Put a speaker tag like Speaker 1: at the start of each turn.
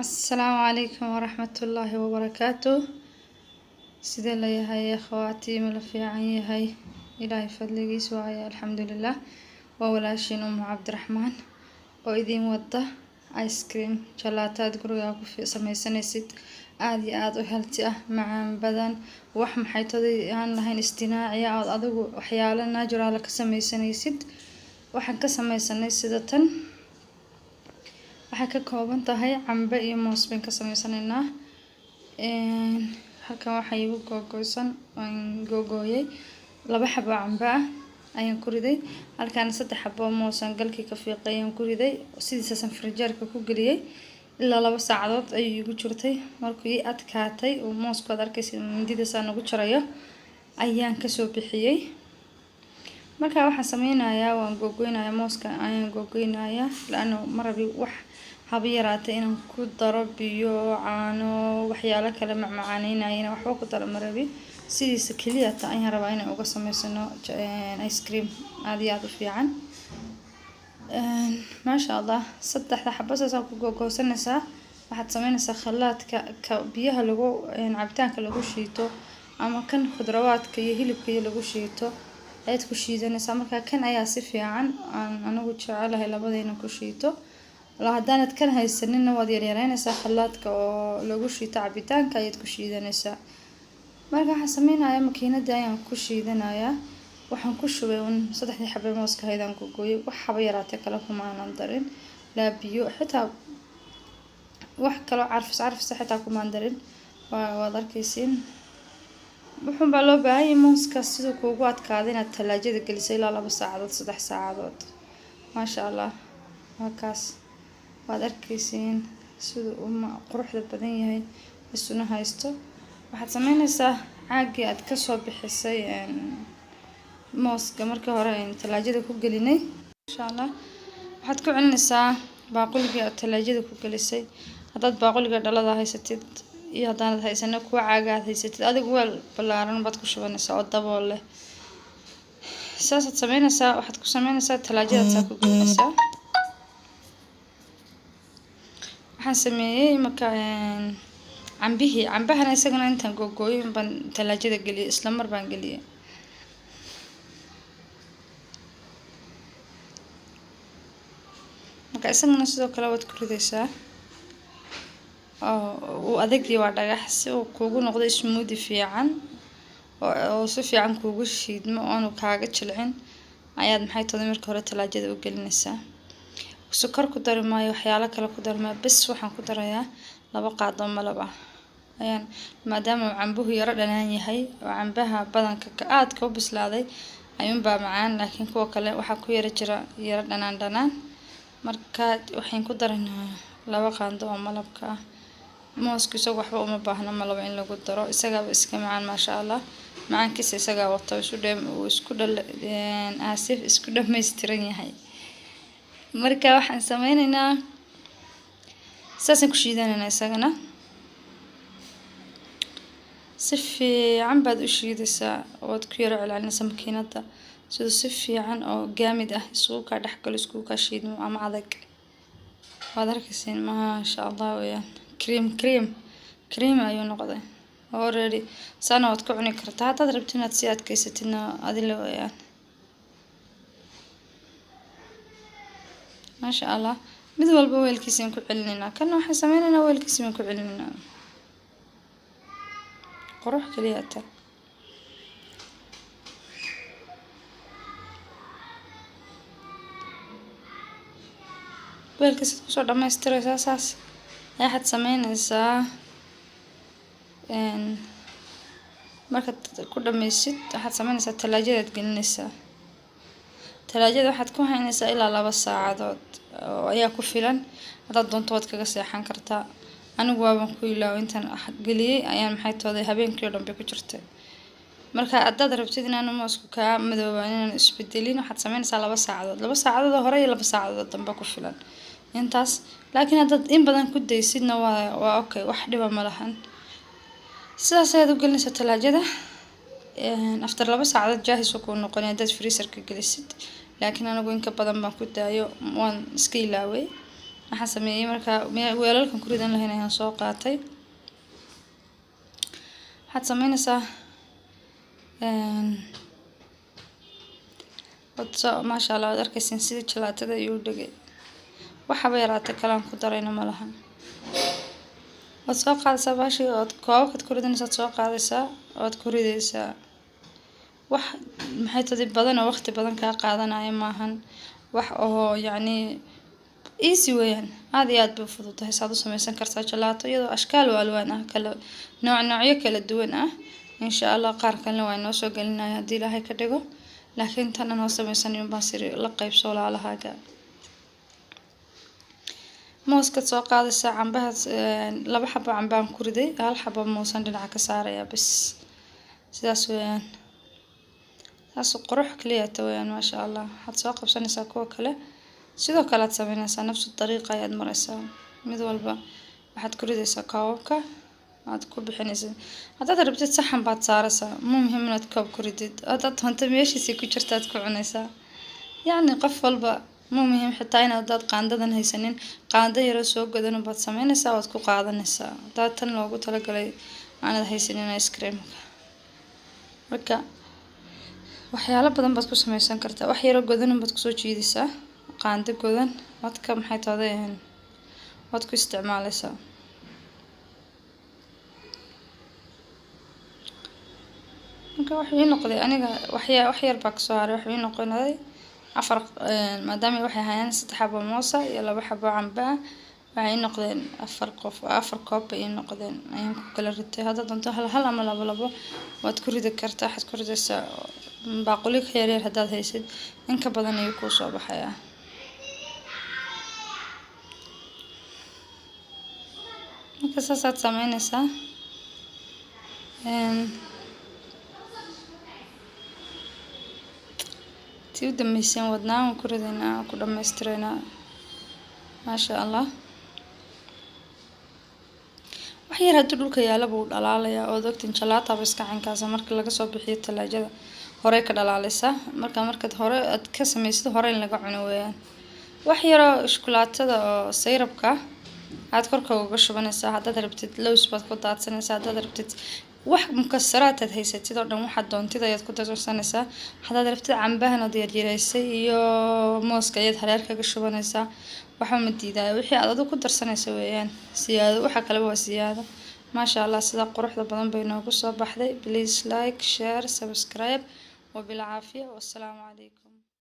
Speaker 1: Asalaamu calaykum waraxmatullaahi wabarakaatu. Sidee la yahay, akhawaatii? Ma la fiican yahay? Ilaahay fadligiis waaye, alxamdulilah. Waa walaashiin Umu Cabdiraxmaan oo idin wada ice cream jalaato aad gurigaa ku sameysanaysid, aada iyo aada u healthy ah, macaan badan, wax maxay today aan lahayn, istinaaciya, ood adigu waxyaalo natural ka sameysanaysid. Waxaan ka sameysanay sida tan. Waxay ka kooban tahay cambe iyo moos bayn ka sameysanaynaa. Halkan waxaa iigu googoysan, waan googooyay, laba xabo cambe ah ayaan ku riday. Halkan saddex xabo moos aan galkii ka fiiqay ayaan ku riday. Sidiisaasaan frinjeerka ku geliyay ilaa 2 saacadood ayuu iigu jirtay. Markuu ii adkaatay uu moosku, aad arkaysa mindidaasaan ugu jarayo, ayaan kasoo bixiyey. Marka waxaan sameynayaa, waan googoynayaa, mooska ayaan googoynayaa, laana ma rabi wax haba yaraatay inaan ku daro biyo, caano, waxyaalo kale macmacaaneynaya inaan waxba ku daro ma rabi. Sidiisa keliya ta ayaan rabaa inaan uga sameysano ice cream aada iyo aada u fiican, maasha Allah. Saddexda xabo saasaan ku googoosanaysaa. Waxaad sameynaysaa khalaadka ka biyaha lagu cabitaanka lagu shiito ama kan khudrawaadka iyo hilibka iyo lagu shiito ayaad ku shiidanaysaa. Marka kan ayaa si fiican aan anigu jecelahay labada inaan ku shiito. La haddaanad kan haysanina, waad yaryareynaysaa, khalaadka oo lagu shiito cabitaanka ayaad ku shiidanaysaa. Marka waxaan sameynayaa, makiinadii ayaan ku shiidanayaa. Waxaan ku shubay un saddexdii xabe mooska ahayd aan googooyay. Wax haba yaraatee kale kuma aanan darin, laa biyo, xitaa wax kaloo carfis carfisa xitaa kumaan darin. Waad arkaysiin. Wuxuun baa loo baahan yahay mooskaas siduu kuugu adkaado inaad talaajada geliso ilaa 2 saacadood, 3 saacadood. Maasha Allah, waa kaas, waad arkaysiin siduu u quruxda badan yahay isuna haysto. Waxaad sameynaysaa caagii aad kasoo bixisay mooska markii hore aynu talaajada ku gelinay, insha Allah waxaad ku celinaysaa baaquligii aad talaajada ku gelisay. Haddaad baaquliga dhalada haysatid iyo haddaanad haysanin, kuwa caaga aad haysatid, adigu weel ballaaran baad ku shubanaysaa oo dabool leh. Saasaad sameynaysaa. Waxaad ku sameynaysaa, talaajadaad saa ku gelinaysaa. Waxaan sameeyey marka cambihii. Cambahana isagana intaan googooyo baan talaajada geliyay, isla mar baan geliyay. Marka isagana sidoo kale waad ku ridaysaa oo uu adagii waa dhagax, si uu kuugu noqdo smoothie fiican oo si fiican kuugu shiidmo oonu kaaga jilcin ayaad maxay tahay marka hore talaajada u gelinaysaa. Sokor ku dari maayo, waxyaalo kale ku dari maayo, bes waxaan ku darayaa 2 qaado malab ah ayaan, maadaama uu cambuhu yaro dhanaan yahay, oo cambaha badanka ka aadka u bislaaday ayuunbaa macaan, laakiin kuwa kale waxaa ku yara jira yaro dhanaan dhanaan. Marka waxaan ku daraynaa 2 qaando oo malabka ah. Moosku isagu waxba uma baahno malaba in lagu daro, isagaaba iska macaan, maasha Allah. Macaankiisa isagaa wato, isu dhem uu isku dhal aasif isku dhammaystiran yahay. Marka waxaan sameyneynaa, saasaan ku shiidanaynaa. Isagana si fiican baad u shiidaysaa, waad ku yaro celcelinaysaa makiinada siduu si fiican oo gaamid ah isugu kaa dhexgalo, iskugu kaa shiidmo ama adag. Waad arkaysiin, maasha Allah weeyaan, cream cream cream ayuu noqday already. Saana waad ku cuni kartaa. Haddaad rabto inaad sii adkeysatidna, adila weeyaan, maasha Allah. Mid walba weelkiisaan ku celinaynaa. Kana waxaan sameynaynaa, weelkiisa baan ku celinaynaa. Qurux kaliya ta weelkiisaad kusoo dhamaystiraysaa. Saas waxaad sameynaysaa. Markaad ku dhameysid, waxaad sameynaysaa, talaajadaad gelinaysaa. Talaajada waxaad ku haynaysaa ilaa 2 saacadood oo ayaa ku filan. Haddaad doonto waad kaga seexan kartaa. Anigu waaban ku ilaawo, intaan geliyey ayaan maxay tooday habeenkii oo dhan bay ku jirtay. Marka haddaad rabtid inaanu moosku kaa madoobaan, inaanu isbedelin, waxaad sameynaysaa 2 saacadood, 2 saacadood oo hore iyo 2 saacadood dambe ku filan intaas. Laakiin haddaad in badan ku daysidna, waa okay, wax dhiba ma lahan. Sidaas ayaad u gelinaysaa talaajada. After 2 saacadood jaahis kuu noqonaya haddaad freezerka gelisid, laakiin anigu inka badan baan ku daayo, waan iska ilaaway. Waxaan sameeyey markaa weelalkan ku ridan lahayn ayaan soo qaatay. Waxaad sameynaysaa, maasha Allah, waad arkaysiin sida jalaatada ayuu dhegay. Waxaba yaraatay kalaan ku darayna ma lahan. Waad soo qaadaysaa baashii ood koobabkaad ku ridanaysaad soo qaadaysaa, ood ku ridaysaa. Wax maxay tadi badan oo waqti badan kaa qaadanaya maahan, wax oo yacni easy weeyaan, aad iyo aad bay u fududahay saad u sameysan kartaa jalaato iyadoo ashkaal wa alwaan ah, kala nooc, noocyo kala duwan ah. Insha Allah qaar kalena waa inoo soo gelinaya haddii Ilaahay ka dhigo, laakiin tan anoo sameysanayo baan siri la qaybso walaalahaaga. Mooskaad soo qaadaysaa, cambaha, laba xabo cambaan ku riday, hal xabo moosan dhinaca ka saaraya bas. Sidaas weeyaan, saas qurux kaliyata weeyaan, maasha Allah. Waxaad soo qabsanaysaa kuwa kale, sidoo kale aad sameynaysaa, nafsu dariiqa ayaad maraysaa. Mid walba waxaad ku ridaysaa koobabka aad ku bixinaysid. Haddaad rabtid saxan baad saaraysaa, ma muhiim inaad koob ku ridid. Haddaad doonto meeshiisii ku jirta aad ku cunaysaa. Yacni qof walba ma muhiim xitaa inaad, hadaad qaandadan haysanin, qaando yaroo soo godan baad sameynaysaa, waad ku qaadanaysaa haddaad tan loogu talagalay aanad haysanin ice creamka. Marka waxyaalo badan baad ku sameysan kartaa. Wax yaroo godan baad kusoo jiidaysaa, qaando godan waad ka maxay tahday, waad ku isticmaaleysaa. Marka wuxuu ii noqday aniga wax yar baa kasoo haray. Wuxuu ii noqonay afar, maadaama waxay ahaayeen saddex xabo moosa iyo laba xabo cambe ah, waxay ii noqdeen afar qof, afar koob bay ii noqdeen ayaan ku kala ritay. Haddaad doonto hal hal ama labo labo waad ku ridi kartaa. Waxaad ku ridaysaa baaquli ka yaryar haddaad haysid, in ka badan ayuu kuu soo baxayaa. Marka saasaad sameynaysaa. Tii u dambeyseen wadnaa waan ku ridaynaa, waan ku dhammaystireynaa, maasha Allah. Wax yar haddii dhulka yaala buu dhalaalayaa, ood ogtiin jalaataba iska caynkaasa. Marka laga soo bixiyo talaajada horey ka dhalaalaysaa. Marka markaad hore aad ka sameysid, hore in laga cuno weeyaan. Wax yaroo shukulaatada oo sayrabka aad korka uga shubanaysaa. Haddaad rabtid lows baad ku daadsanaysaa, haddaad rabtid wax mukasaraad aad haysatid oo dhan, waxaad doontid ayaad ku darsanaysaa. Haddaad rabtid cambahan ood yaryareysay iyo mooska ayaad hareer kaga shubanaysaa. Waxba ma diidaayo, wixii aad adigu ku darsanaysa weeyaan siyaado, waxa kaleba waa siyaado. Maasha Allah, sida quruxda badan bay noogu soo baxday. Please like, share, subscribe. Wabilcaafiya, wassalaamu calaykum.